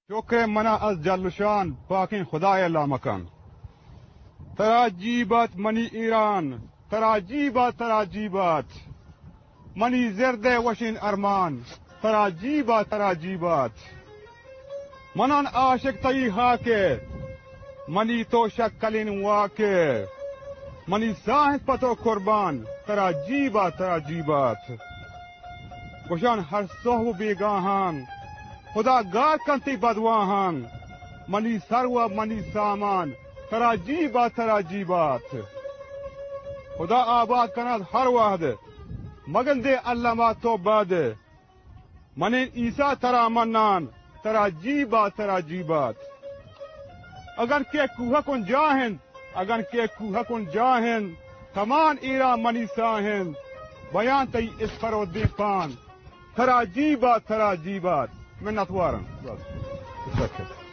شکر منا از جل شان پاکیں خدای لامکان۔ ترا جی بات منی ایران، ترا جی بات، ترا جی بات۔ منی زرد ءِ وشیں ارمان، ترا جی بات، ترا جی بات۔ منان عاشق تئی ہاک ءِ، منی تو شکلیں واک ءِ۔ منی ساہ انت پہ تو قربان، ترا جی بات، ترا جی بات۔ گوشان ہر سہب و بیگاہاں، خدا گار کنت تئی بدواہاں۔ منی سر و منی سامان، ترا جی بات، ترا جی بات۔ خدا آباد کنات ہر وہد، مگندے الما تو بد۔ منیں عیسیٰ ترا منان، ترا جی بات، ترا جی بات۔ اگن کہ کوہکن جاہ انت، اگن کہ کوہکن جاہ انت، تمان ایران منی ساہ انت، بیان تئی اسپر و دیپان، ترا جی بات، ترا جی بات۔ منتوارم۔ بس۔